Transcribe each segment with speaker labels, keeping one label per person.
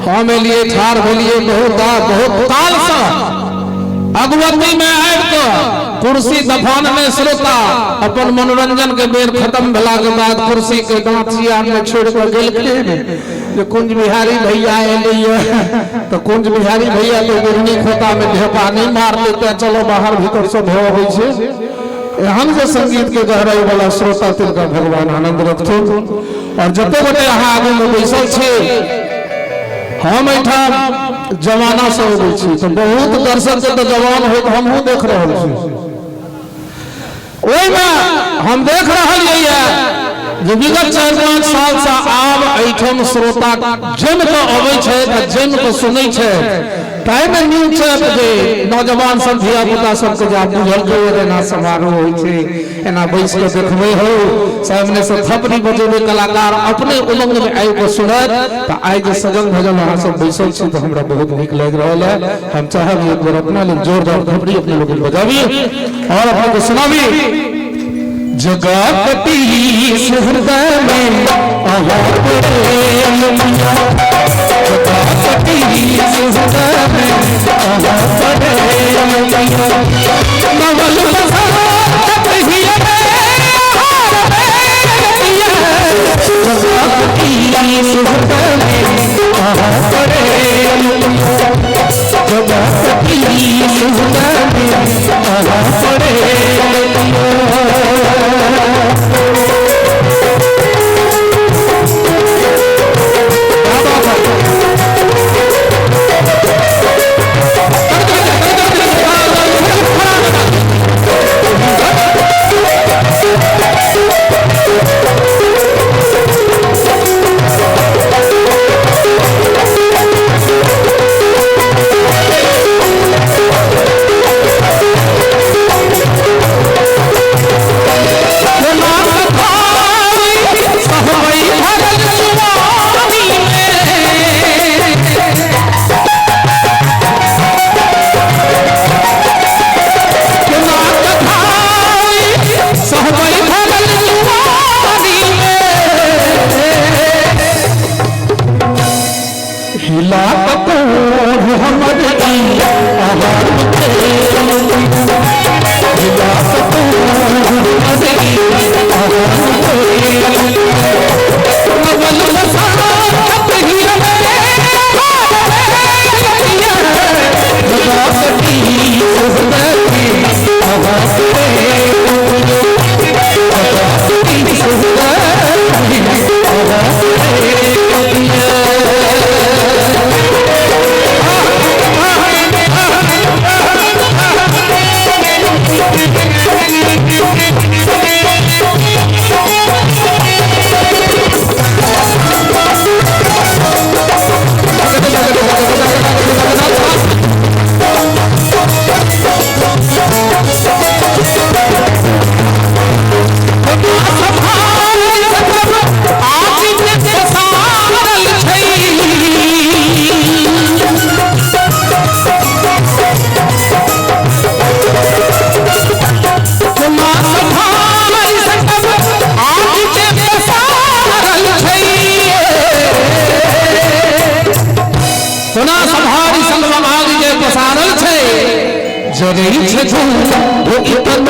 Speaker 1: हम एलियै ठाढ़ भेलियै बहुत बहुत काल से अगुवती में आबि कऽ कुर्सी दफान में श्रोता अपन मनोरंजन के बेर खत्म भेला के बाद कुर्सी के गाछिया में छोड़ कऽ गेलखिन जे कुंज बिहारी भैया एलियै तऽ कुंज बिहारी भैया तो बिरनी खोता में ढेपा नहीं मारते ते चलो बाहर भीतर सब भऽ अबै छै। एहन जे संगीत के गहराई वाला श्रोता तिनका भगवान आनंद रखथुन। और जते गोटे अहाँ आगू में बैसल छी, हम एहिठाम जमाना से अबै छी तऽ बहुत दर्शक के तऽ जवान होइत हमहूँ देख रहल छी। ओहिमे हम देख रहल ये जे विगत 4-5 साल से आब एहिठाम श्रोता जमि कऽ अबै छथि आ जमि कऽ सुनै छथि। ताहिमे नीक छै जे नौजवान सब धिया पुता सबके जे आब बुझल जे एना समारोह होइ छै, एना बैस कऽ देखबै हौ, सामने से थपड़ी बजेबै, कलाकार अपने उमंग में आबि कऽ सुनत। तऽ आइ जे सजन भजन अहाँ सब बैसल छी तऽ हमरा बहुत नीक लागि रहल है। हम चाहब एक बेर अपना लेल जोरदार थपड़ी अपने लोग बजाबी और अपने को सुनाबी। जगत हृदय में अहाँ प्रेम, जगत हृदय में अहाँ प्रेम, नवल हृदय में अहाँ प्रेम, जगत हृदय में अहाँ प्रेम। हिला कपूर हमर हिला जरै छै धूप जरै छै धूप तन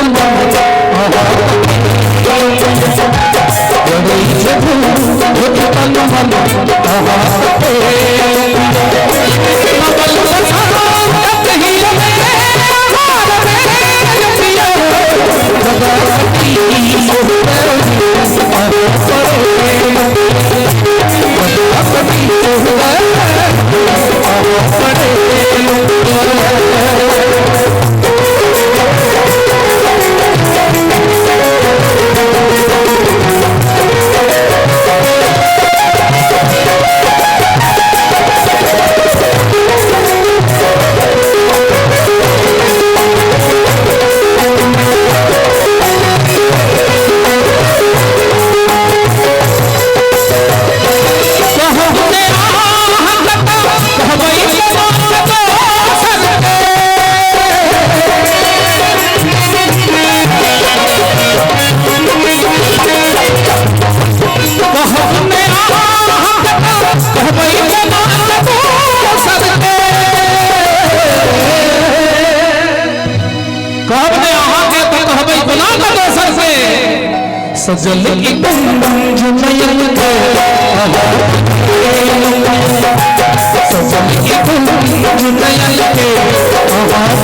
Speaker 1: मन सजल ई कुंज नयन के, सजल ई कुंज नयन के।